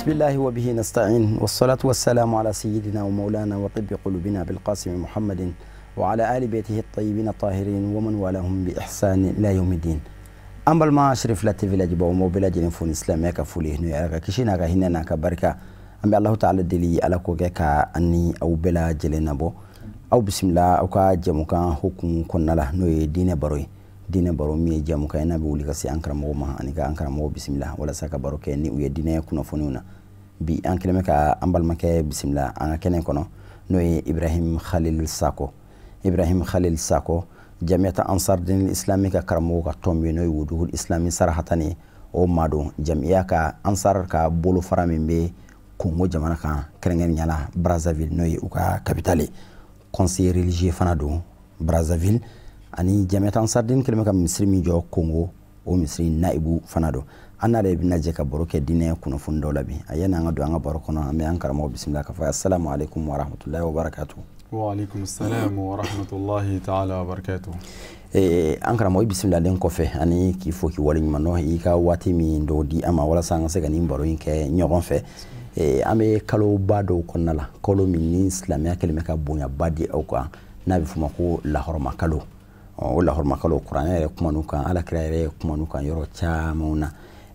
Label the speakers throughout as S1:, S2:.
S1: بسم الله وبه نستعين والصلاة والسلام على سيدنا ومولانا وطب قلوبنا بالقاسم محمد وعلى آل بيته الطيبين الطاهرين ومن والاهم بإحسان إلى يوم الدين. An balima Cherif la TV lajɛbaaw, m'aw bɛɛ lajɛlen fo ni silamɛya ka foli n'o ye Ala ka kisi n'a ka hinɛ n'a ka barika. An bɛ Alahu taala deli, Ala k'o kɛ ka an ni aw bɛɛ lajɛlen nabɔ. Aw bisimila aw ka jɛmukan hukumu kɔnɔna la, n'o ye diinɛ baro ye. Diinɛ baro min ye jɛmukan ye n'a bɛ wuli ka se an karamɔgɔ ma ani ka an karamɔgɔ bisimila walasa ka baro kɛ ni u ye diinɛ kunnafoniw na. Bi an kɛlen bɛ ka an balimakɛ bisimila an ka kɛnɛ kɔnɔ, n'o ye Ibrahim Khalil Sako. Ibrahim Khalil Sako, Jamiata Ansar Din Islami ka karamɔgɔ ka tɔn bɛ yen, n'o ye Wuduhul Islami Sarahatani ye. O maa don jamiya ka Ansar ka bolofara min bɛ Congo jamana kan, kɛrɛnkɛrɛnnenya la Brazzaville, n'o ye u ka capitale ye. Conseiller religieux fana don Brazzaville, ani Jamiata Ansar Din kɛlen bɛ ka misiri min jɔ Congo, o misiri naibu fana don. An n'ale bɛna jɛ ka baro kɛ diinɛ kunnafoni dɔw la bi. A yanni an ka don an ka baro kɔnɔ, an bɛ an karamɔgɔ bisimila ka fɔ assalamu alaikum wa rahmatullahi wa barakatuh.
S2: Wa alaikum salam wa rahmatullahi ta'ala wa barakatuh.
S1: An karamɔgɔ, i bisimilalen kɔfɛ ani k'i fo k'i waleɲuman dɔn i ka waati min dɔw di an ma walasa an ka se ka nin baro in kɛ ɲɔgɔn fɛ. An bɛ kaloba dɔw kɔnɔna la, kalo min ni silamɛya kɛlen bɛ ka bonyaba di aw kan, n'a bɛ f'o ma ko lahɔrɔma kalo. O lahɔrɔma kalo, kuranɛ yɛrɛ kuman'u kan, alakira yɛrɛ kuman'u kan yɔrɔ camanw na.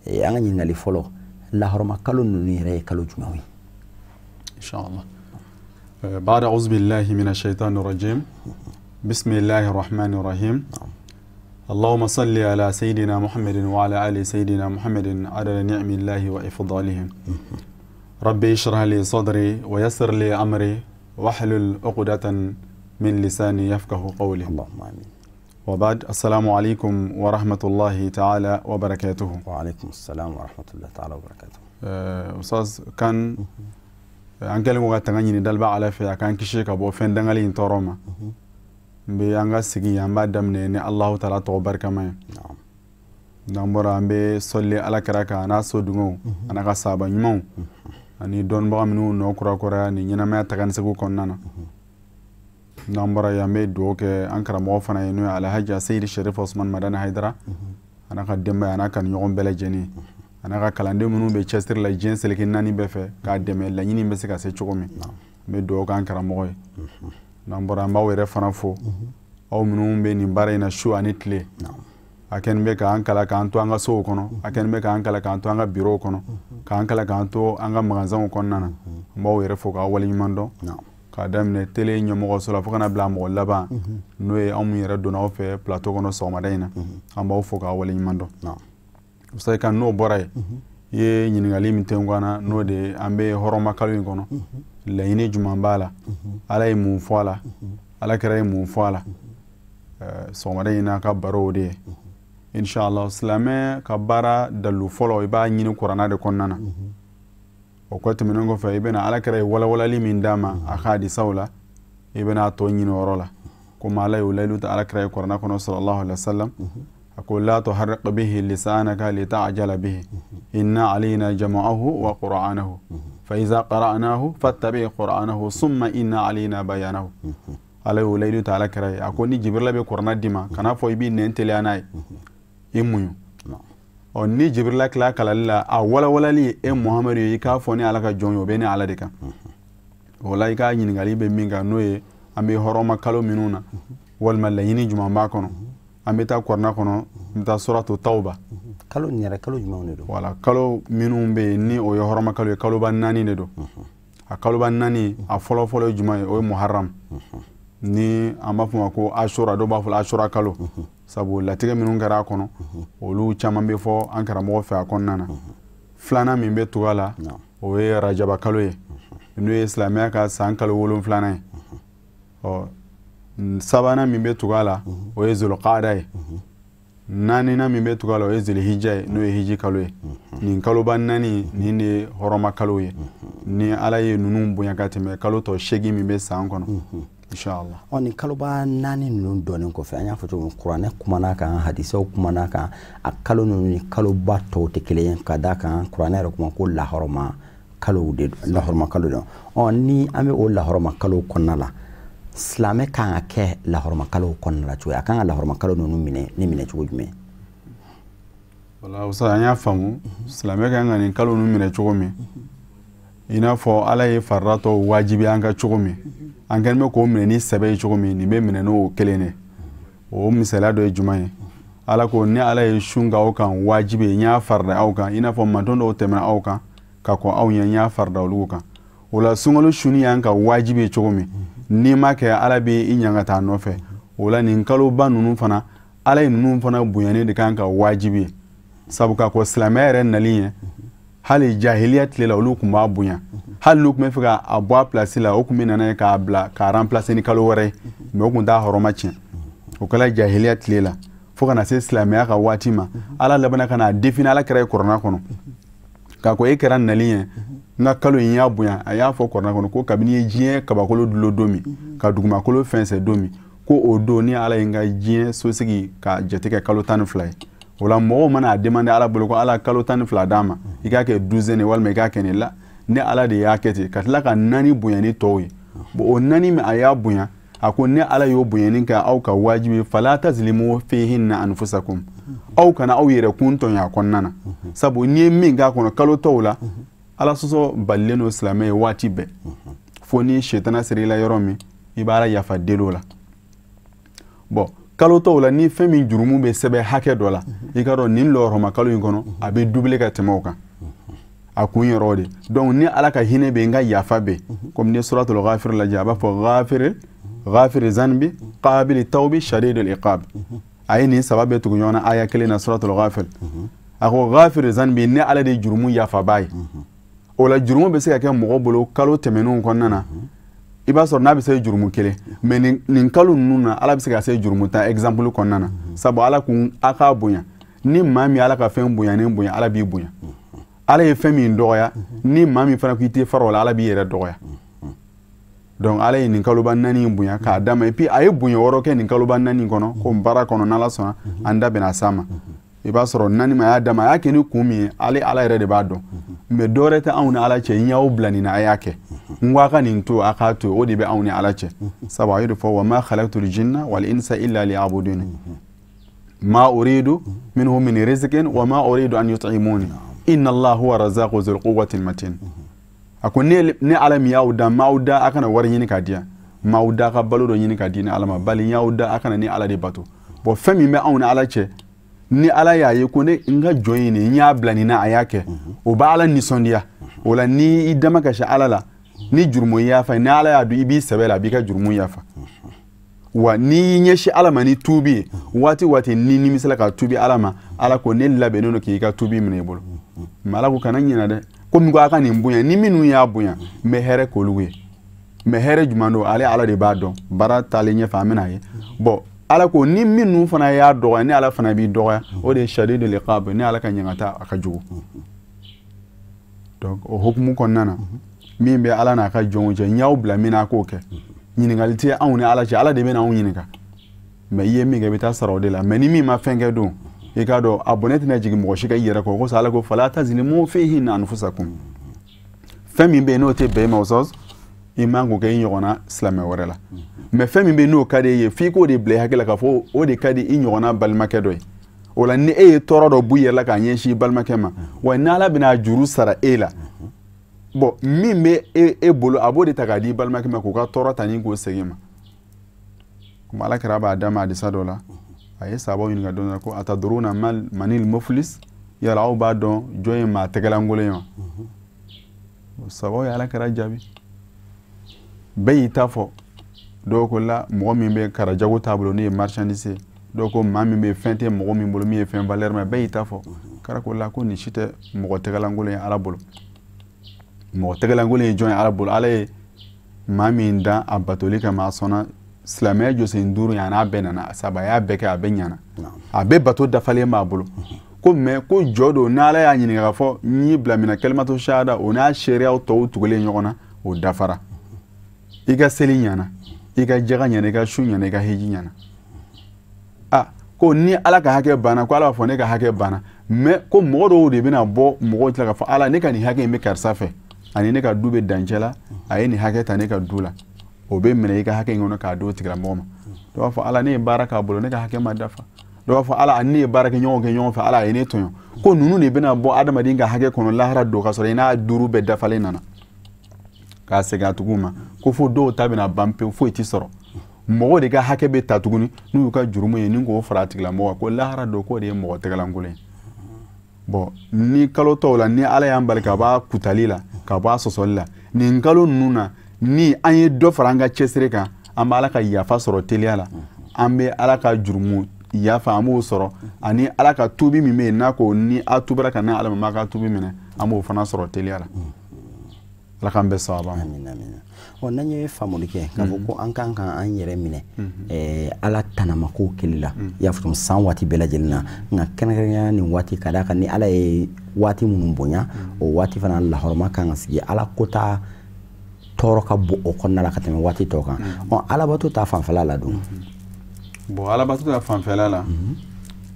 S1: An ka ɲininkali fɔlɔ, lahɔrɔma kalo ninnu yɛrɛ ye kalo jumɛnw ye?
S2: Inshallah. بعد أعوذ بالله من الشيطان الرجيم، بسم الله الرحمن الرحيم. اللهم صل على سيدنا محمد وعلى آل سيدنا محمد عدد نعم الله وإفضاله. ربي اشرح لي صدري ويسر لي أمري واحلل عقدة من لساني يفقه قولي.
S1: اللهم آمين.
S2: وبعد، السلام عليكم ورحمة الله تعالى وبركاته.
S1: وعليكم السلام ورحمة الله تعالى وبركاته.
S2: أستاذ كان an kɛlen ko ka tanga ɲini daliba Ala fɛ a k'an kisi ka bɔ fɛn dangali in tɔɔrɔ ma. N bɛ an ka sigi, an b'a daminɛ ni Alahu taala tɔgɔ barikama ye. N'an bɔra, an bɛ sɔli Ala kira kan, a n'a sodenw, a n'a ka sahaba ɲumanw ani dɔnnibaga minnu nɔ kurakuraya ni ɲɛnamaya taga ni segu kɔnɔna na. N'an bɔra yen, an bɛ dugawu kɛ an karamɔgɔ fana ye, n'o ye Alhaji Seyidi Sherif Osman Madani Hayidara, a n'a ka denbaya, a n'a kanuɲɔgɔn bɛɛ lajɛlen, a n'a ka kalanden minnu bɛ cɛsiri la diɲɛ seleke naani bɛɛ fɛ k'a dɛmɛ laɲini bɛ se ka se cogo min. N bɛ dugawu k'an karamɔgɔ ye. N'an bɔra, an b'aw yɛrɛ fana fo, aw minnu bɛ nin baara in na su ani tile. A kɛlen bɛ k'an kala k'an to an ka sow kɔnɔ, a kɛlen bɛ k'an kala k'an to an ka bureau kɔnɔ, k'an kala k'an to an ka magasinw kɔnɔna na. An b'aw yɛrɛ fo k'aw waleɲuman dɔn, k'a daminɛ télé ɲɛmɔgɔso la fo ka na bila mɔgɔ laban, n'o ye anw min yɛrɛ donna aw fɛ plateau kɔnɔ sɔgɔmada in na. An b'aw fo k'aw waleɲuman dɔn. Ustaz kan, n'o bɔra yen, i ye ɲininkali min tɛnku an na, n'o de ye an bɛ hɔrɔnma kalo in kɔnɔ, laɲini jumɛn b'a la, Ala ye mun fɔ a la, Ala kira ye mun fɔ a la, sɔgɔmada in n'a ka baro o de ye. Inshallah, silamɛ ka baara dalu fɔlɔ, i b'a ɲini kuranna de kɔnɔna na. O kɔ tɛmɛnen kɔfɛ, i bɛna Ala kira ye walawalali min d'a ma a ka hadisaw la, i bɛna a tɔ ɲini o yɔrɔ la. Komi Ala y'o layidu ta Ala kira ye kuranna kɔnɔ sallallahu alaihi wa sallam, أقول لا تحرق به لسانك لتعجل به إن علينا جمعه وقرآنه فإذا قرأناه فاتبع قرآنه ثم إن علينا بيانه. على وليد تعالى كراي أقول ني جبريل بقرآن ديما كنا فوي بي ننتلي أنا إميو أو ني جبريل كلا كلا لا أولا ولا لي إم محمد يكافوني على كجون يبيني على ديكا ولا يكا ينغالي بمينغا نوي أمي هرما كلو منونا والملايين جمع باكونو an bɛ taa kuranna kɔnɔ, n bɛ taa suratu tawba.
S1: Kalo nin yɛrɛ, kalo jumɛnw de don?
S2: Wala, kalo minnu bɛ yen ni o ye hɔrɔma kalo ye, kaloba naani de don. A kaloba naani, a fɔlɔ fɔlɔ ye jumɛn ye? O ye muharram, ni an b'a fɔ o ma ko ashura, dɔw b'a fɔ ashura kalo, sabu latigɛ minnu kɛra a kɔnɔ, olu caman bɛ fɔ an karamɔgɔ fɛ a kɔnɔna na. Filanan min bɛ tugu a la, o ye rajaba kalo ye, n'o ye silamɛya ka san kalo 7nan ye. Ɔ sabanan min bɛ tugu a la, o ye zulqaada ye. Naaninan min bɛ tugu a la, o ye zulhijja ye, n'o ye hiji kalo ye. Nin kaloba naani nin de ye hɔrɔma kalo ye, ni Ala ye ninnu bonya ka tɛmɛ kalo tɔ 8 min bɛ san kɔnɔ, inshallah.
S1: Ɔ nin kaloba naani ninnu dɔnnen kɔfɛ, an y'a fɔ cogo min, kuranɛ kumana kan, hadisaw kumana kan, a kalo ninnu ni kaloba tɔw tɛ kelen ye, ka d'a kan kuranɛ yɛrɛ kuma ko lahɔrɔma kalow de don, lahɔrɔma kalo don. Ɔ ni an bɛ o lahɔrɔma kalo kɔnɔna la, silamɛ kan ka kɛ lahɔrɔma kalo kɔnɔna la cogo, a kan ka lahɔrɔma kalo ninnu minɛ ni minɛ cogo jumɛn?
S2: Wala, Ustaz, an y'a faamu, silamɛ kan ka nin kalo ninnu minɛ cogo min, I n'a fɔ Ala ye farida tɔw wajibiya an kan cogo min, an kɛlen bɛ k'o minɛ ni sɛbɛ ye cogo min, nin bɛ minɛ n'o kelen de. O misaliya dɔ ye jumɛn ye? Ala ko ne Ala ye sun k'aw kan wajibi ye, n y'a farida aw kan, i n'a fɔ mantɔn dɔw tɛmɛna aw kan ka kɔn aw ɲɛ, n y'a farida olu kan. O la sunkalo sunni y'an ka wajibi ye cogo min, n'i ma kɛ Ala bɛ i ɲangata a nɔfɛ. O la nin kaloba ninnu fana, Ala ye ninnu fana bonyani de kan ka wajibi ye, sabu k'a kɔ silamɛya yɛrɛ nali ye, hali jahiliya tile la olu tun b'a bonya, hali n'u tun bɛ fɛ k'a bɔ a place la, o tun bɛ na n'a ye k'a bila k'a remplacer ni kalo wɛrɛ ye, mais o tun t'a hɔrɔma tiɲɛ. O kɛla jahiliya tile la fo ka na se silamɛya ka waati ma, Ala labanna ka n'a définir Ala kɛra ye kuranɛ kɔnɔ k'a ko e kɛra nali ye, n ka kalo in y'a bonya. A y'a fɔ kuranɛ kɔnɔ ko kabini ye diɲɛ kabakolo dulon don min, ka dugumakolo fɛnsɛn don min, ko o don ni Ala ye n ka diɲɛ sosigi ka jate kɛ kalo 12 ye. O la mɔgɔw mana a demander Ala bolo ko Ala kalo 12 d'a ma, i k'a kɛ douzaine walima i k'a kɛ nin la, ne Ala de y'a kɛ ten, ka tila ka 4 bonya ni tɔw ye. Bon, o 4 min a y'a bonya, a ko ne Ala y'o bonyani kɛ aw ka wajibi, fala tazlimu fihinna anfusakum, aw kana aw yɛrɛ kun tɔɲɔ a kɔnɔna na, sabu n'i ye min k'a kɔnɔ kalo tɔw la, Ala sɔsɔ balilen don silamɛ ye waati bɛɛ, fo ni shetana sera i la yɔrɔ min, i b'a yafa deli o la. Bon, kalo tɔw la ni fɛn min jurumu bɛ sɛbɛn hakɛ dɔ la, i ka dɔn nin lɔrɔma kalo in kɔnɔ a bɛ doubler ka tɛmɛ o kan, a kun yɔrɔ de. Donc ni Ala ka hinɛ bɛ n ka yafa bɛ, komi ni suratul Ghafir lajɛ, a b'a fɔ ghafir ghafir zanbi qabili tawbi shadidul iqab. A ye nin saba bɛɛ tugu ɲɔgɔn na aya kelen na suratul Ghafir. A ko ghafir zanbi, ne Ala de ye jurumu yafabaa ye. O la jurumu bɛ se ka kɛ mɔgɔ bolo kalo tɛmɛnenw kɔnɔna na, i b'a sɔrɔ n'a bɛ se jurumu kelen, mais nin kalo ninnu na Ala bɛ se ka se jurumu 10 exemple kɔnɔna na, sabu Ala kun a k'a bonya. Ni maa min Ala ka fɛn bonyanen bonya, Ala b'i bonya. Ala ye fɛn min dɔgɔya, ni maa min fana ko i tɛ fara o la, Ala b'i yɛrɛ dɔgɔya. Donc Ala ye nin kaloba 4 in bonya k'a d'a ma, et puis a ye bonya wɔɔrɔ kɛ nin kaloba 4 in kɔnɔ, ko baara kɔnɔ n'Ala sɔnna an da bɛna s'a ma. I b'a sɔrɔ 4 ma a y'a d'a ma, a y'a kɛ ni kun min ye, ale Ala yɛrɛ de b'a dɔn. Mais dɔwɛrɛ tɛ anw ni Ala cɛ, n y'aw bila nin na a y'a kɛ, n ko a ka nin to a k'a to, o de bɛ anw ni Ala cɛ. Sabu a y'o de fɔ, wa ma khalaqtul jinna wal insa illa liya'budun, ma uridu minhum min rizqin wa ma uridu an yut'imuni inna Allaha huwa razzaqu dhul quwwati matin. A ko ne Ala min y'aw da, m'aw da a kana wari ɲini k'a di yan, m'aw da ka balo dɔ ɲini k'a di ne Ala ma, bali n y'aw da a kana ni Ala de bato. Bon, fɛn min bɛ anw ni Ala cɛ, ni Ala y'a ye ko ne n ka jɔn ye nin, n y'a bila nin na a y'a kɛ, o b'a Ala nisɔndiya. O la ni i dama kasi Ala la, ni jurumu yafa, ni Ala y'a dɔn i b'i sɛbɛ la, a b'i ka jurumu yafa. Wa n'i y'i ɲɛsin Ala ma ni tuubi ye, waati waati ni nimisala ka tuubi Ala ma, Ala ko ne labɛnnen don k'i ka tuubi minɛ i bolo. Mais Ala ko kana ɲinɛ dɛ, komi ko a ka nin bonya, ni minnu y'a bonya, n bɛ hɛrɛ k'olu ye. Mais hɛrɛ jumɛn don, ale Ala de b'a dɔn, baara taalen ɲɛfɛ an bɛna ye. Bon, Ala ko ni minnu fana y'a dɔgɔya, ni Ala fana b'i dɔgɔya, o de ye shadidul iqab, ni Ala ka ɲangata a ka jugu. Donc o hukumu kɔnɔna na, min bɛ Ala n'a ka jɔnw cɛ, n y'aw bila min na a k'o kɛ. Ɲininkali tɛ anw ni Ala cɛ, Ala de bɛ n'anw ɲininka. Mais i ye min kɛ, i bɛ taa sara o de la. Mais ni min ma fɛn kɛ don, i k'a dɔn a bɔnɛ tɛna jigin mɔgɔ si ka i yɛrɛ kɔ. O kosɔn Ala ko fala tazlimu fihinna anfusakum. Fɛn min bɛ yen n'o tɛ bɛn i ma, o sɔn i man k'o kɛ i ɲɔgɔnna silamɛ wɛrɛ la. Mais fɛn min bɛ yen n'o ka di e ye, f'i k'o de bila i hakili la k'a fɔ o de ka di i ɲɔgɔnna balimakɛ dɔ ye. O la ni e ye tɔɔrɔ dɔ bɔ i yɛrɛ la k'a ɲɛsin i balimakɛ ma, wa n'Ala bɛna a juru sara e la, bon, min bɛ e bolo a b'o de ta k'a di i balimakɛ ma k'o ka tɔɔrɔ ta ni k'o segin ma. Komi Ala kɛra b'a d'a ma hadisa dɔ la, a ye sahabaw ɲininka don dɔ la ko ataduruna manil muflis, yala aw b'a dɔn jɔn ye maa tɛgɛlankolon ye wa? Sahabaw ye Ala kɛra jaabi, bɛɛ y'i ta fɔ. Dɔw ko la mɔgɔ min bɛ karajago t'a bolo n'o ye marchandise ye, dɔw ko maa min bɛ fɛn tɛ mɔgɔ min bolo min ye fɛn valeur ma, bɛɛ y'i ta fɔ. Kɛra ko la ko nin si tɛ mɔgɔ tɛgɛlankolon ye Ala bolo. Mɔgɔ tɛgɛlankolon ye jɔn ye Ala bolo? Ala ye maa min dan a batoli kama, a sɔnna silamɛya jɔsen 5 ye, a n'a bɛɛ nana, saba y'a bɛɛ kɛ, a bɛɛ ɲana, a bɛɛ bato dafalen b'a bolo. Ko mais ko jɔ don n'Ala y'a ɲininka k'a fɔ n y'i bila min na kalimatu shahada, o n'a seereyaw tɔw tugulen ɲɔgɔn na, o dafara. I ka seli ɲana, i ka jaga ɲana, i ka su ɲana, i ka hiji ɲana. Ah, ko ni Ala ka hakɛ banna, ko Ala b'a fɔ ne ka hakɛ banna, mais ko mɔgɔ dɔw de bɛna bɔ mɔgɔw tila k'a fɔ Ala ne ka nin hakɛ in bɛ karisa fɛ, ani ne ka du bɛ dancɛ la, a ye nin hakɛ ta ne ka du la, o bɛ minɛ i ka hakɛ in kɔnɔ k'a d'o tigilamɔgɔ ma. Dɔw b'a fɔ Ala ne ye baara k'a bolo, ne ka hakɛ ma dafa. Dɔw b'a fɔ Ala ani ne ye baara kɛ ɲɔgɔn fɛ, Ala a ye ne tɔɲɔ. Ko ninnu de bɛna bɔ adamaden ka hakɛ kɔnɔ lahara don, ka sɔrɔ i n'a 5 bɛɛ dafalen nana. k'a segin a tigiw ma, ko fo dɔw ta bɛna ban pewu, foyi ti sɔrɔ. Mɔgɔ de ka hakɛ bɛ ta tuguni n'u y'u ka jurumu ye ni k'o fara a tigilamɔgɔ kan, ko lahara don k'o de ye mɔgɔ tɛgɛlankolon ye. Bon, ni kalo tɔw la ni Ala y'an bali ka bɔ a kutali la, ka bɔ a sɔsɔli la, nin kalo ninnu na ni an ye dɔ fara an ka cɛsiri kan, an bɛ Ala ka yafa sɔrɔ teliya la, an bɛ Ala ka jurumu yafa an b'o sɔrɔ, ani Ala ka tuubi min bɛ yen n'a ko ni a tuubira ka na Ala ma, ka tuubi minɛ, an b'o fana sɔrɔ teliya la. Ala k'an bɛɛ sababa ma.
S1: Amina, amina. Ɔ, n'an ye faamuli kɛ k'a fɔ ko an kan ka an yɛrɛ minɛ Ala tanamako keli la, i y'a fɔ san waati bɛɛ lajɛlen na, nka kɛrɛnkɛrɛnnenya nin waati ka d'a kan ni Ala ye waati minnu bonya, o waati fana lahɔrɔma kan ka sigi Ala kota tɔɔrɔ ka bon o kɔnɔna la ka tɛmɛ waati tɔw kan. Ɔ, alabato ta fanfɛla la dun?
S2: Bon, alabato ta fanfɛla la,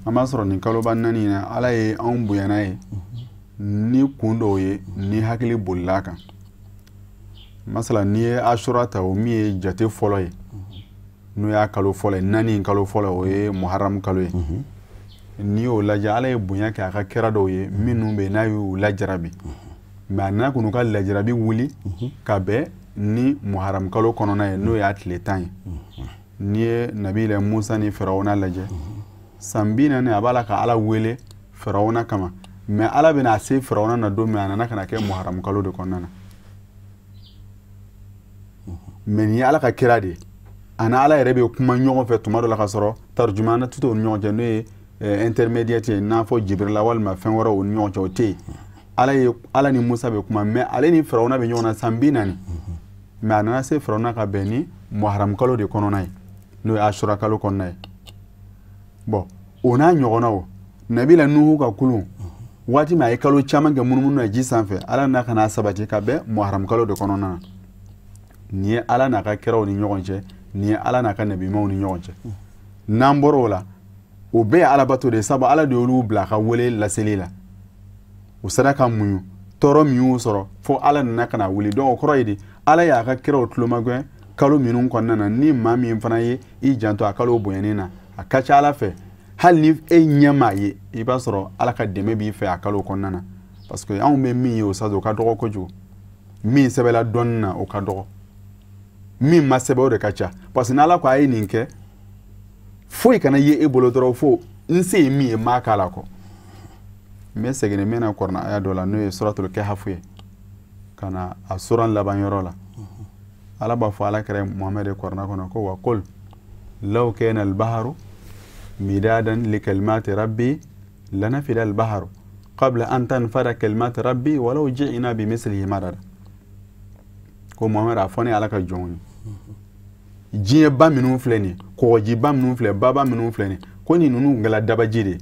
S2: an b'a sɔrɔ nin kaloba 4 in na, Ala ye anw bonya n'a ye ni kun dɔw ye ni hakili bolila a kan. Masala, n'i ye Asura ta, o min ye jate fɔlɔ ye, n'o y'a kalo fɔlɔ ye, 4 in kalo fɔlɔ, o ye Muharamu kalo ye. N'i y'o lajɛ, Ala ye bonya kɛ a ka kira dɔw ye minnu bɛ yen n'a y'u lajarabi, mais a nana k'u ka lajarabi wuli ka bɛn ni Muharamu kalo kɔnɔna ye, n'o y'a tile 10 ye. N'i ye Nabila Musa ni Firawuna lajɛ, san 40 a b'a la ka Ala wele Firawuna kama, mais Ala bɛna a se Firawuna na don min, a nana ka na kɛ Muharamu kalo de kɔnɔna na. Mais nin ye Ala ka kira de ye, a ni Ala yɛrɛ bɛ kuma ɲɔgɔn fɛ tuma dɔ la ka sɔrɔ tarjumana tɛ o ni ɲɔgɔn cɛ, n'o ye intermédiaire ye, n'a fɔ Jibirila walima fɛn wɛrɛ o ni ɲɔgɔn cɛ, o tɛ yen. Ala ye, Ala ni Musa bɛ kuma, mais ale ni Firawuna bɛ ɲɔgɔn na san 40, mais a nana se Firawuna ka bɛn ni Muharamu kalo de kɔnɔna ye, n'o ye Asura kalo kɔnɔna ye. Bon, o n'a ɲɔgɔnnaw, Nabila Nuhu ka kulun, waati min a ye kalo caman kɛ munumunu na ji sanfɛ, Ala nana ka n'a sabati ka bɛn Muharamu kalo de kɔnɔna na. Nin ye Ala n'a ka kiraw ni ɲɔgɔn cɛ, nin ye Ala n'a ka nabimaw ni ɲɔgɔn cɛ. N'an bɔra o la, o bɛɛ ye alabato de ye, sabu Ala de y'olu bila a ka wele laseli la. U sera ka muɲu tɔɔrɔ min y'u sɔrɔ fo Ala nana ka na wuli. Donc o kɔrɔ ye di, Ala y'a ka kiraw tulomagɛn kalo minnu kɔnɔna na. Ni maa min fana ye i janto a kalo bonyani na, a ka ca Ala fɛ, hali ni e ɲɛ m'a ye, i b'a sɔrɔ Ala ka dɛmɛ b'i fɛ a kalo kɔnɔna na. Parce que anw bɛ min ye o sa, o ka dɔgɔ kojugu. Min sɛbɛnla dɔɔnin na, o ka dɔgɔ. Min ma sɛbɛn, o de ka ca. Parce que n'Ala ko a ye nin kɛ, foyi kana ye e bolo dɔrɔn fo n se ye min ye, n m'a k'a la kɔ. N bɛ segin min na kɔrɔna aya dɔ la, n'o ye Suratul Kahf ye, ka na a suran laban yɔrɔ la. Ala b'a fɔ Ala kɛra Muhamɛd kɔrɔna kɔnɔ ko wa qul law kana al-bahru midadan li kalimati rabbi lanafida al-bahru qabla an tanfada kalimati rabbi walau ji'na bimislihi madada. Ko Muhamɛd, a fɔ ne Ala ka jɔnw ye, diɲɛ ba minnu filɛ nin ye, kɔgɔjiba minnu filɛ, baba minnu filɛ nin ye, ko nin ninnu kɛla dabaji de ye,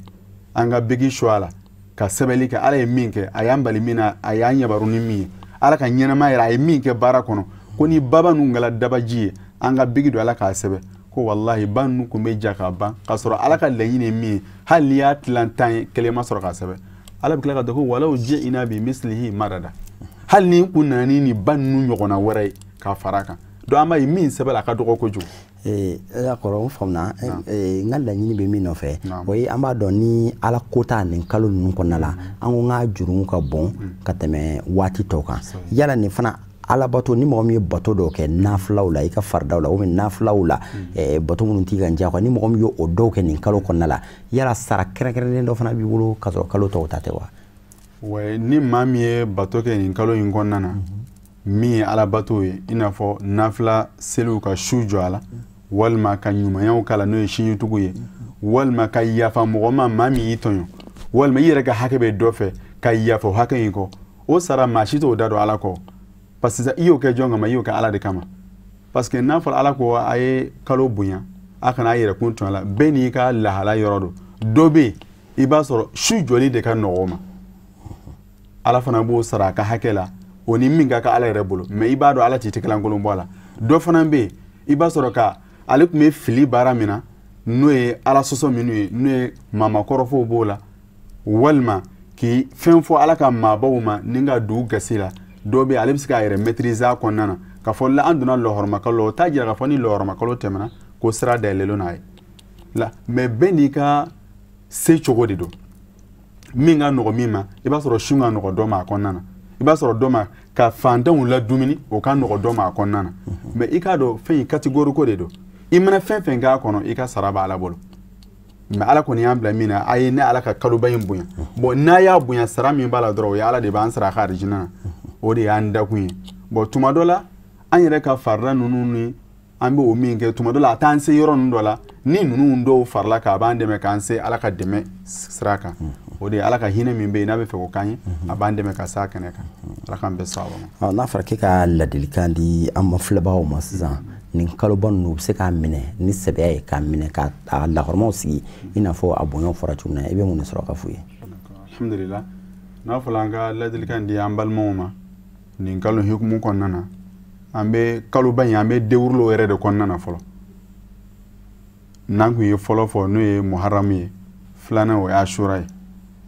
S2: an ka bigi su a la ka sɛbɛnni kɛ. Ala ye min kɛ, a y'an bali min na, a y'an yabaru ni min ye, Ala ka ɲɛnama yɛrɛ a ye min kɛ baara kɔnɔ, ko ni baba ninnu kɛla dabaji ye, an ka bigi don a la k'a sɛbɛn, ko walahi ba ninnu tun bɛ ja ka ban k'a sɔrɔ Ala ka laɲini ye min ye, hali n'i y'a tilan 10 ye, kelen ma sɔrɔ k'a sɛbɛn. Ala bɛ tila ka dɔn ko walaw ji'ina bi mislihi madada, hali ni kun nana ni nin ba ninnu ɲɔgɔnna wɛrɛ ye k'a fara a kan. Donc an b'a ye min sɛbɛn la, a ka dɔgɔ kojugu.
S1: Kɔrɔ, n faamuna. N ka laɲini bɛ min nɔfɛ, o ye an b'a dɔn ni Ala ko t'a nin kalo ninnu kɔnɔna la, an ko n ka jurumu ka bon ka tɛmɛ waati tɔw kan. Yala nin fana alabato, ni mɔgɔ min ye bato dɔw kɛ nafilaw la, i ka faridaw la ou bien nafilaw la, bato minnu t'i kan diyagoya, ni mɔgɔ min y'o dɔw kɛ nin kalo kɔnɔna la, yala sara kɛrɛnkɛrɛnnen dɔ fana b'i bolo k'a sɔrɔ kalo tɔw ta tɛ wa?
S2: Ouais, ni maa min ye bato kɛ nin kalo in kɔnɔna na, min ye alabato ye, i n'a fɔ nafila seliw ka su jɔ a la, walima ka ɲumanyaw k'a la, n'o ye sinjitugu ye, walima ka yafa mɔgɔ ma, maa min y'i tɔɲɔ, walima i yɛrɛ ka hakɛ bɛ dɔ fɛ ka yafa o hakɛ in kɔ, o sara maa si t'o da don Ala kɔ. Parce que i y'o kɛ jɔn kama? I y'o kɛ Ala de kama. Parce que n'a fɔra Ala ko a ye kalo bonya, a kana a yɛrɛkun tɔɲɔ la, bɛɛ n'i ka lahala yɔrɔ don. Dɔ bɛ yen, i b'a sɔrɔ su jɔli de ka nɔgɔ o ma, Ala fana b'o sara a ka hakɛ la, o ni min ka kan Ala yɛrɛ bolo, mais i b'a dɔn Ala t'i tɛgɛlankolon bɔ a la. Dɔ fana bɛ yen, i b'a sɔrɔ ka ale tun bɛ fili baara min na, n'o ye Ala sɔsɔ minnu ye, n'o ye maamakɔrɔfɔw b'o la, walima k'i fɛn fɔ Ala ka maabaw ma ni ka dugu gasi la, dɔw bɛ yen, ale bɛ se k'a yɛrɛ maîtriser a kɔnɔna na k'a fɔ la an donna lɔhɔrɔmakalo la, o t'a jira k'a fɔ ni lɔhɔrɔmakalo tɛmɛna ko sira dayɛlɛlen n'a ye la. Mais bɛɛ n'i ka se cogo de don. Min ka nɔgɔ min ma, i b'a sɔrɔ su ka nɔgɔ dɔ ma a kɔnɔna na, I b'a sɔrɔ dɔ ma ka fantanw la dumuni o ka nɔgɔ dɔ ma a kɔnɔna na. Mais i k'a dɔn fɛn in catégorie ko de don. I mana fɛn fɛn k'a kɔnɔ i ka sara b'a la bolo. Mais ala kɔni y'an bila min na a ye ne ala ka kaloba in bonya. Bon n'a y'a bonya sara min b'a la dɔrɔn o ye ala de b'an sara a ka arijinɛ na. O de y'an dakun ye. Bon tuma dɔ la an yɛrɛ ka farida ninnu ni an bɛ o min kɛ tuma dɔ la a t'an se yɔrɔ ninnu dɔ la ni ninnu dɔw farala k'a b'an dɛmɛ k'an se ala ka dɛmɛ sira kan. O de ye ala ka hinɛ min bɛ yen n'a bɛ fɛ k'o k'an ye a b'an dɛmɛ ka s'a kɛnɛ kan. Ala k'an bɛn sababu ma.
S1: N'a fɔra k'e ka ladilikan di an ma filɛbagaw ma sisan nin kaloba ninnu u bɛ se k'a minɛ ni sɛbɛya ye k'a minɛ k'a lahɔrɔmaw sigi i n'a fɔ a bonyaw fɔra cogo min na i bɛ mun de sɔrɔ ka f'u ye?
S2: Alhamdulillah, n'a fɔra an ka ladilikan di an balimaw ma nin kalo hukumu kɔnɔna na an bɛ kaloba in an bɛ déroulé yɛrɛ de kɔnɔna na fɔlɔ. N'an kun ye fɔlɔ fɔ n'o ye muharamu ye, filanan o ye asura ye,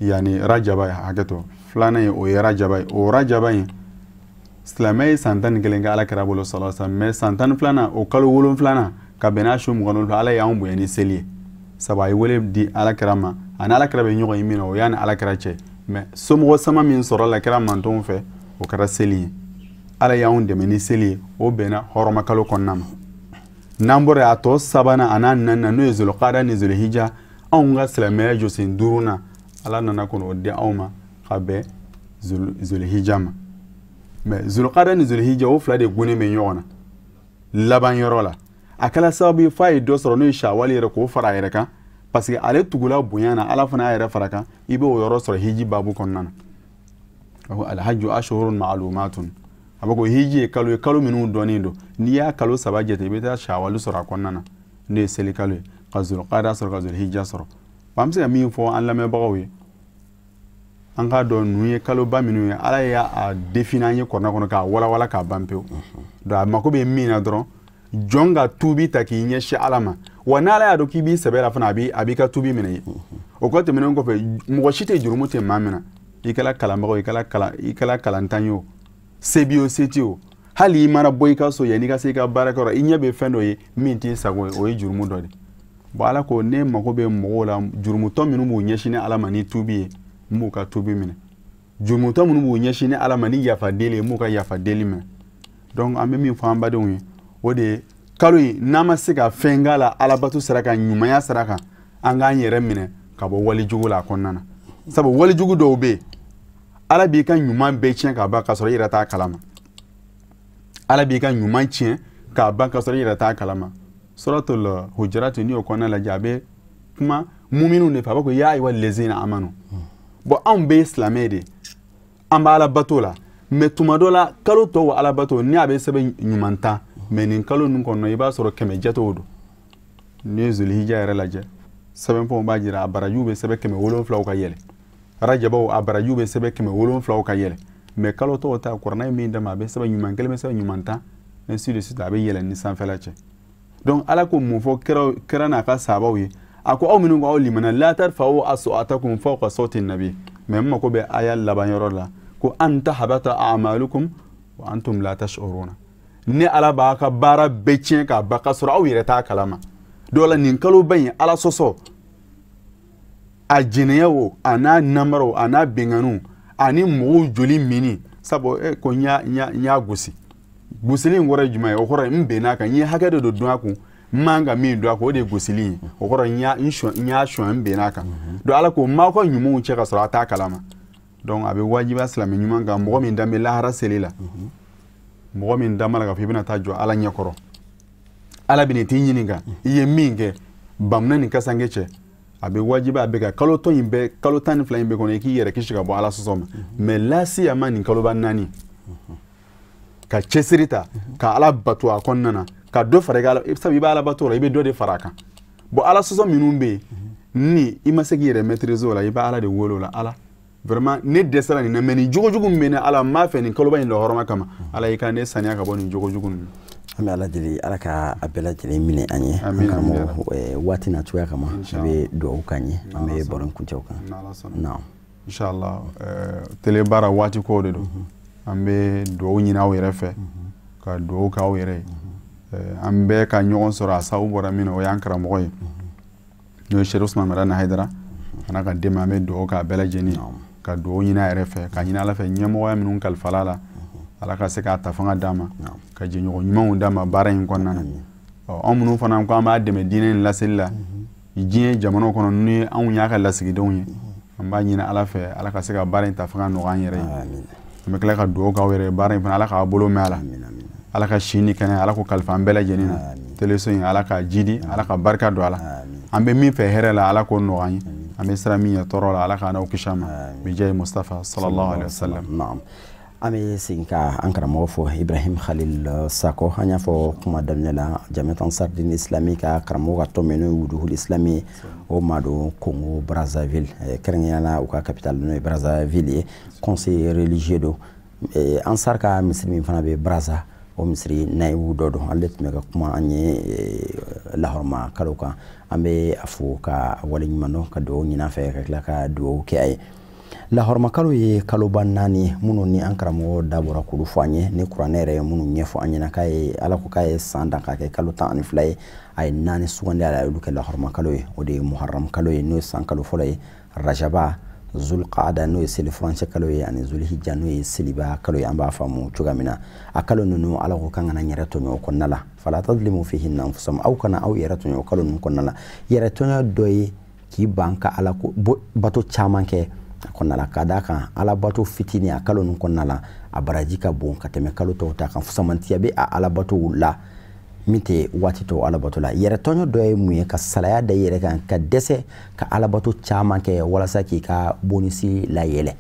S2: yanni rajaba ye hakɛto, filanan ye o ye rajaba ye. O rajaba in silamɛ ye san 11 kɛ ala kɛra bolo sallallahu alaihi wasallam, mais san 12nan o kalo 7nan ka bɛn n'a su 27 ala y'anw bonya ni seli ye. Sabu a ye wele di ala kɛra ma, a ni ala kɛra bɛ ɲɔgɔn ye min na o y'a ni ala kɛra cɛ, mais somɔgɔ sama min sɔrɔ la kɛra mantɔnw fɛ o kɛra seli ye. Ala y'anw dɛmɛ ni seli ye, o bɛnna hɔrɔma kalo kɔnɔna ma. N'an bɔra a tɔ sabanan a n'a naaninan n'o ye zulukada ni zulhijja, anw ka silamɛya jɔsen duurunan ala nana kɔnɔ o di anw ma ka bɛn zulhijja ma. Mais zulukada ni zulhijja o fila de gunnen bɛ ɲɔgɔn na laban yɔrɔ la. A kɛra sababu ye f'a ye dɔ sɔrɔ n'o ye sawali yɛrɛ k'o fara a yɛrɛ kan, parce que ale tugula bonya na ala fana y'a yɛrɛ fara kan. I b'o yɔrɔ sɔrɔ hiji babu kɔnɔna na. A ko alhajju ashhurun ma'lumatun, a b'a ko hiji ye kalo ye kalo minnu dɔnnen don. N'i y'a kalo 3 jate i bɛ taa sawali sɔrɔ a kɔnɔna na n'o ye seli kalo ye, ka zulukada sɔrɔ ka zulhijja sɔrɔ. An bɛ se ka min fɔ an lamɛnbagaw ye, an k'a dɔn ninnu ye kaloba minnu ye ala y'a défini an ye kɔrɔna kɔnɔ k'a walawala k'a ban pewu. Donc a mako bɛ min na dɔrɔn jɔn ka tuubi ta k'i ɲɛsin ala ma. Wa n'ala y'a dɔn k'i b'i sɛbɛ la fana a b'i ka tuubi minɛ ye. O kɔ tɛmɛnen kɔfɛ mɔgɔ si tɛ jurumu tɛ maa min na, i kɛra kalanbagaw i kɛra kalantan ye o, se b'i ye o se t'i ye o, hali i mana bɔ i ka so yanni i ka se i ka baarakɛyɔrɔ i ɲɛ bɛ fɛn dɔ ye min t'i sago ye, o ye jurumu dɔ de. Bon ala ko ne mako bɛ mɔgɔw la jurumutɔ minnu b'u ɲɛsin ni ala ma ni tuubi ye, n b'u ka tuubi minɛ. Jurumutɔ minnu b'u ɲɛsin ni ala ma ni yafa deli ye, n b'u ka yafa deli minɛ. Donc an bɛ min fɔ an badenw ye o de ye kalo in n'an ma se ka fɛn k'a la alabato sira kan ɲumanya sira kan, an k'an yɛrɛ minɛ ka bɔ walijugu la a kɔnɔna na. Sabu walijugu dɔw bɛ yen ala b'i ka ɲuman bɛɛ tiɲɛ k'a ban k'a sɔrɔ i yɛrɛ t'a kalama. Ala b'i ka ɲuman tiɲɛ k'a ban k'a sɔrɔ i yɛrɛ t'a kalama. Suratul Hujurat n'i y'o kɔnɔna lajɛ a bɛ kuma muminw de fɛ, a b'a ko ya ayyuhal lezina amanu. Bon anw bɛɛ ye silamɛ de ye, an b'a ala bato la, mais tuma dɔ la kalo tɔw ala bato ni a bɛ sɛbɛn ɲuman tan, mais nin kalo ninnu kɔnɔ i b'a sɔrɔ 100 jatew don. N'i ye zulhijja yɛrɛ lajɛ sɛbɛnfɛnw b'a jira a barajiw bɛ sɛbɛn 700 ka yɛlɛ, rajabaw a barajiw bɛ sɛbɛn 700 ka yɛlɛ, mais kalo tɔw ta kuranɛ ye min d'a ma a bɛ sɛbɛn ɲuman kelen bɛ sɛbɛn ɲuman tan, ainsi de suite, a bɛ yɛlɛ ni sanfɛla cɛ. Donc ala ko mun fɔ kira n'a ka sahabaw ye, a ko aw minnu ko aw limana la tarfa'u aswatakum fawqa sawti nabi, mais n mako bɛ aya laban yɔrɔ la ko an tahbata a'malukum wa antum la tash'uruna. Ni ala b'a ka baara bɛɛ tiɲɛ k'a ban k'a sɔrɔ aw yɛrɛ t'a kalama. Dɔw la nin kaloba in ala sɔsɔ a jɛnɛya o a n'a namaraw a n'a binganiw ani mɔgɔw joli mini, sabu ko n y'a gosi. Gosili in kɔrɔ ye jumɛn ye? O kɔrɔ ye n bɛnn'a kan, n ye hakɛ dɔ de dun a kun n man ka min dun a kun, o de ye gosili ye. O kɔrɔ n y'a suɲɛ n bɛnn'a kan. Donc ala ko m'aw ka ɲumanw cɛ ka sɔrɔ a t'a kalama. Donc a bɛ wajibiya silamɛ ɲuman kan mɔgɔ min danbɛ lahara seli la, mɔgɔ min dan b'a la k'a fɔ i bɛna taa jɔ ala ɲɛkɔrɔ, ala bɛna t'i ɲininka i ye min kɛ bamunɛ ni kasange cɛ, a bɛ wajibiya a bɛ ka kalo tɔ in bɛɛ kalo 12 in bɛɛ kɔnɔ i k'i yɛrɛ kisi ka bɔ ala sɔsɔ ma. Mais lasiyama nin kaloba 4 ka cɛsiri ta ka ala bato a kɔnɔna na ka dɔ fara i ka ala, sabu i bɛ ala bato la i bɛ dɔ de fara a kan. Bon ala sɔsɔ minnu bɛ yen ni i ma se k'i yɛrɛ maîtriser o la, i bɛ ala de wele o la, ala vraiment ne dɛsɛra nin na, mais nin jogojugu min bɛ ne ala n b'a fɛ nin kaloba in lɔhɔrɔma kama ala i ka ne saniya ka bɔ nin jogojugu ninnu.
S1: An bɛ ala deli ala ka a bɛɛ lajɛlen minɛ an ye. An karamɔgɔ waati n'a cogoya kama i bɛ dugawu k'an ye, an bɛ baro kuncɛ o kan. Naam.
S2: Inshallah télé baara waati ko de don, an bɛ dugawu ɲini aw yɛrɛ fɛ ka dugawu k'aw yɛrɛ ye. An bɛɛ ka ɲɔgɔn sɔrɔ a sababu bɔra min na o y'an karamɔgɔ ye n'o ye Chérif Ousmane Madani Haidara a n'a ka denbaya, an bɛ dugawu k'a bɛɛ lajɛlen ye. Ka dugawu ɲini a yɛrɛ fɛ, ka ɲini Ala fɛ ɲɛmɔgɔya minnu kalifala la, Ala ka se k'a ta fanga d'a ma, ka jɛɲɔgɔn ɲumanw d'a ma baara in kɔnɔna na. Ɔ anw minnu fana ko an b'a dɛmɛ diinɛ in laseli la diɲɛ jamanaw kɔnɔ, ni anw y'a ka lasigidenw ye, an b'a ɲini Ala fɛ Ala ka se ka baara in ta fanga nɔgɔya an yɛrɛ ye. An bɛ tila ka dugawu k'aw yɛrɛ ye, baara in fana Ala k'a bolo mɛn a la, Ala ka si ni kɛnɛya Ala k'o kalifa an bɛɛ lajɛlen na. Teleso in Ala k'a jidi, Ala ka barika don a la. An bɛ min fɛ hɛrɛ la, Ala k'o nɔgɔya an ye. An bɛ sira min ɲɛ tɔɔrɔ la, Ala k'an n'aw kisi a ma. Bijayi Mustafa sallallahu alaihi wa sallam.
S1: Naam. An bɛ segin ka an karamɔgɔ fɔ Ibrahim Khalil Sako. An y'a fɔ kuma daminɛ la, Jamiat Ansar Dine Islami ka karamɔgɔ ka tɔn min n'o ye Wuduhul Islami, o maa don Congo Brazzaville, kɛrɛnkɛrɛnnenya la u ka capitale n'o ye Brazzaville ye, conseiller religieux don. Ansar ka misiri min fana bɛ Brazza, o misiri nayibu dɔ don. Ale tun bɛ ka kuma an ye lahɔrɔma kalo kan. An bɛ a fo ka waleɲuman dɔn, ka dugawu ɲini a fɛ, ka tila ka dugawu kɛ a ye. Lahɔrɔma kalo ye kaloba 4 minnu ni an karamɔgɔ da bɔra k'olu fɔ an ye, ni kuranɛ yɛrɛ ye minnu ɲɛfɔ an ɲɛna, k'a ye Ala ko k'a ye san dan k'a kɛ kalo 12 ye, a ye 4 sugandi a la, a y'olu kɛ lahɔrɔma kalo ye. O de ye Muharram kalo ye, n'o ye san kalo fɔlɔ ye, Rajaba, Zulqaada n'o ye seli furancɛ kalo ye, ani Zulhijja n'o ye seliba kalo ye. An b'a faamu cogoya min na, a kalo ninnu Ala ko k'an kana yɛrɛ tɔɲɔ o kɔnɔna la. Fala tadlimu fihinna anfusakum, aw kana aw yɛrɛ tɔɲɔ o kalo ninnu kɔnɔna la. Yɛrɛ tɔɲɔ dɔ ye k'i ban ka Ala ko bato caman kɛ a kɔnɔna la, ka d'a kan Ala bato fitinin a kalo ninnu kɔnɔna la, a baraji ka bon ka tɛmɛ kalo tɔw ta kan. Fusamantiya bɛ a Ala batow la min tɛ waati tɔw Ala bato la. Yɛrɛ tɔɲɔ dɔ ye mun ye? Ka salaya da i yɛrɛ kan, ka dɛsɛ ka Ala bato caman kɛ walasa k'i ka bonisi layɛlɛ.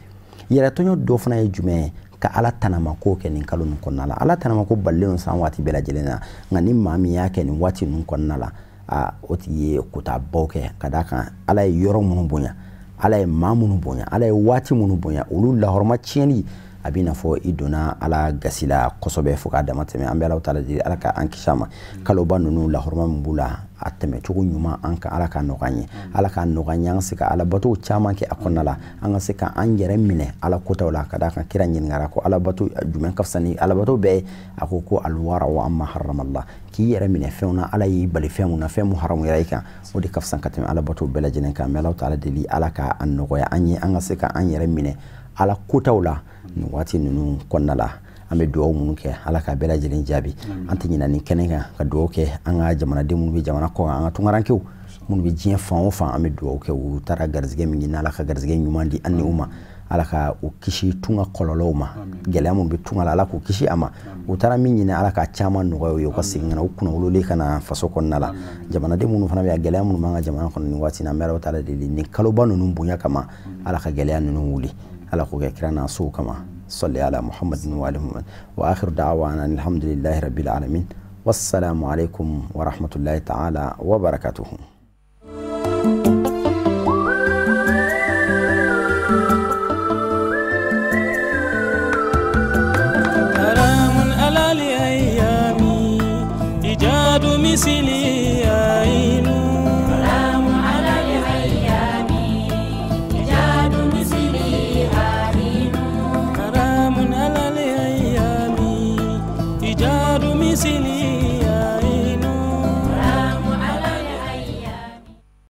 S1: Yɛrɛ tɔɲɔ dɔ fana ye jumɛn ye? Ka Ala tanamako kɛ nin kalo ninnu kɔnɔna la. Ala tanamako balilen don san waati bɛɛ lajɛlen na, nka ni maa min y'a kɛ nin waati ninnu kɔnɔna la, a o tigi ye kotabaw kɛ, ka d'a kan Ala ye yɔrɔ minnu bonya, Ala ye maa minnu bonya, Ala ye waati minnu bonya, olu lahɔrɔma tiɲɛni a b'i n'a fɔ i donna Ala gasi la kosɛbɛ fo k'a dama tɛmɛ. An bɛ Ala taala deli Ala ka an kisi a ma. Kaloba ninnu lahɔrɔma min b'u la, a tɛmɛcogo ɲuman an kan, Ala k'a nɔgɔya an ye, Ala k'a nɔgɔya an ye, an ka se ka Ala bato caman kɛ a kɔnɔna la, an ka se ka an yɛrɛ minɛ Ala kotaw la. Ka d'a kan kira ɲininkara ko Ala bato jumɛn ka fisa ni Ala bato bɛɛ ye? A ko ko alwara wa amma harramallah, k'i yɛrɛ minɛ fɛnw na Ala y'i bali fɛn mun na, fɛn mun haramuyara i kan, o de ka fisa ka tɛmɛ Ala bato bɛɛ lajɛlen kan. An bɛ Ala taala deli Ala ka a nɔgɔya an ye, an ka se ka an yɛrɛ minɛ Ala kotaw la nin waati ninnu kɔnɔna la. An bɛ dugawu minnu kɛ, Ala ka bɛɛ lajɛlen jaabi. An tɛ ɲinɛ nin kɛnɛ kan ka dugawu kɛ an ka jamanaden minnu bɛ jamana kɔ kan, an ka tunkarankew minnu bɛ diɲɛ fan o fan, an bɛ dugawu kɛ u taara garizigɛ min ɲini, Ala ka garizigɛ ɲuman di an ni u ma, Ala ka u kisi tunga kɔlɔlɔw ma, gɛlɛya minnu bɛ tunga la, Ala k'u kisi a ma. U taara min ɲini, Ala ka caman nɔgɔya u ye, u ka segin ka na u kunnawololen ka na faso kɔnɔna la. Jamanaden minnu fana bɛ yan, gɛlɛya minnu b'an ka jamana kɔnɔ nin waati in na, an bɛ Ala taala deli nin kaloba ninnu bonya kama, Ala ka gɛlɛya ninnu wuli, Ala k'o kɛ kira n'a sow kama. Salli ala Muhammadin wa ali Muhammad. Wa akhiru da'wana alhamdulillahi rabbil alamin. Wassalamu alaikum wa rahmatullahi ta'ala wa barakatuhu.
S3: مثلي عين
S4: سلام على الأيام إيجاد مثلي عين
S3: حرام على الأيام إيجاد مثلي.